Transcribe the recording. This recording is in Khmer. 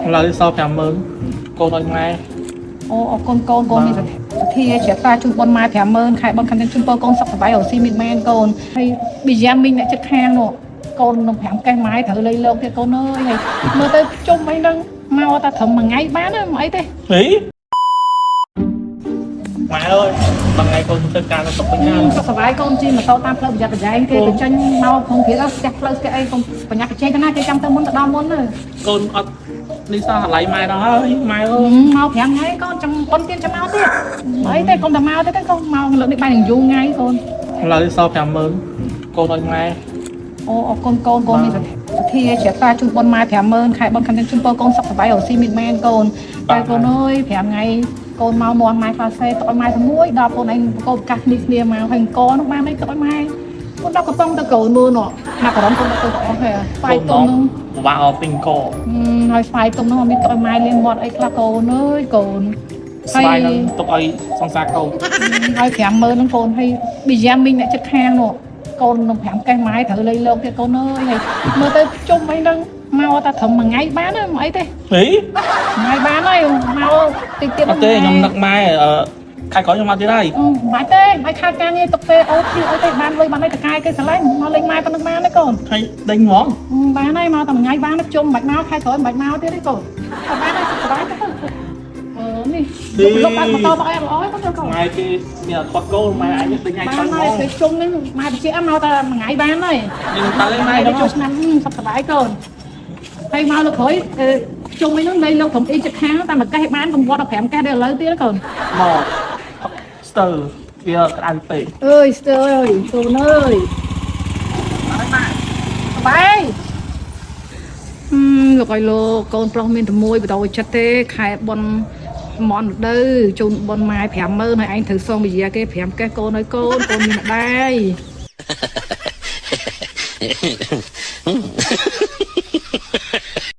ឥឡូវសល់50000កូនឲ្យម៉ែ អូអរគុណកូនកូនមានសទ្ធាជ្រះថ្លាជូនបុណ្យម៉ែ50000ខែបុណ្យខំជូនពរកូនសុខសប្បាយរកស៊ីមានបានកូនហើយប៊ីយ៉ាមីងអ្នកចិត្តខាងនោះកូននឹង5កេះម៉ែត្រូវលៃលោកទៀតកូនអើយហើយមើលទៅជុំអីហ្នឹងមកតែត្រឹមមួយថ្ងៃបានណាមិនអីទេ ហីម៉ែអើយមួយថ្ងៃកូនធ្វើការនៅស្រុកវិញណា សុខសប្បាយកូនជិះម៉ូតូតាមផ្លូវប្រយ័ត្នប្រយែងគេបញ្ចេញមកក្នុងព្រាលស្ទះផ្លូវស្ទះអីកុំបញ្ញាបច្ចេកណាគេចាំទៅមុនទៅដល់មុនណា កូនអត់នេះសោះអាឡ័យម៉ែដល់ហើយម៉ែអើយ មក5ថ្ងៃកូនចាំប៉ុនទៀតចាំមកទៀតអីទេកុំតែមកទេកូនមកលើកនេះបាយនឹងយូរថ្ងៃកូន ឥឡូវសល់50000កូនឲ្យម៉ែ អូអរគុណកូនកូនមានសទ្ធាជ្រះថ្លាជូនបុណ្យម៉ែ50000ខែបុណ្យខំជូនពរកូនសុខសប្បាយរកស៊ីមានបានកូនតែកូនអើយ5ថ្ងៃកូនមកមន់ម៉ែខ្លះសេទុកឲ្យម៉ែតែមួយដល់កូនឯងកូនប្រកាសនេះគ្នាមកហើយកនោះបានអីទុកឲ្យម៉ែកូនដល់កំប៉ុងទៅកូនមើលនោះមកក្រមកូនទៅអស់ហើយស្វាយទុំនោះ ពិបាកអត់ទិញក ហើយស្វាយទុំនោះអត់មានទុកឲ្យម៉ែលាងមាត់អីខ្លះកូនអើយកូន ស្វាយនឹងទុកឲ្យសង្សារកូន ហើយ50000ហ្នឹងកូនហើយប៊ីយ៉ាមីងអ្នកចិត្តខាងនោះកូននឹង5កេះម៉ែត្រូវលៃលោកទៀតកូនអើយហើយមើលទៅជុំអីហ្នឹងមកតែត្រឹមមួយថ្ងៃបានណាមិនអីទេ ហី ថ្ងៃបានហើយមកតិចទៀត អត់ទេខ្ញុំនឹកម៉ែអឺខែក្រោយខ្ញុំមកទៀតហើយ មិនបាច់ទេមិនបាច់ខាតការងារទុកទេអូភីអីទេបានលុយបានអីតកែគេស្រឡាញ់មកលេងម៉ែប៉ុណ្្នឹងបានទេកូន ហើយដេញហ្មង បានហើយមកតែមួយថ្ងៃបានជុំមិនបាច់មកខែក្រោយមិនបាច់មកទៀតទេកូនតែបានហើយសុខសប្បាយទៅអឺនេះលុបបាត់ម៉ូតូមកអីល្អហើយកូនកូន ម៉ែគេមានអត់គាត់កូនម៉ែឯងដេញថ្ងៃ បាន ក្រោយហ្មង ហើយពេលជុំហ្នឹងម៉ែបញ្ជាក់មកតែមួយថ្ងៃបានហើយ យើងតើឯងម៉ែ ម៉ែ ខ្ញុំ ចូលឆ្នាំសុខសប្បាយកូនហើយមកលើក្រោយជុំអីហ្នឹងលេងលោកត្រឹមអ៊ីចិត្តខាងតែមួយកេះបានកុំវត្តដល់5កេះដល់ឥឡូវទៀតកូន មកស្ទើវាក្តៅពេក អើយស្ទើអើយកូនអើយសប្បាយលោកឲ្យលោកកូនប្រុសមានតែមួយបដិចិត្តទេខែប៉ុនមន់រដូវជូនប៉ុនម៉ែ50000ហើយឯងត្រូវសងវិយាគេ5កេះកូនឲ្យកូនកូនមានម្ដាយ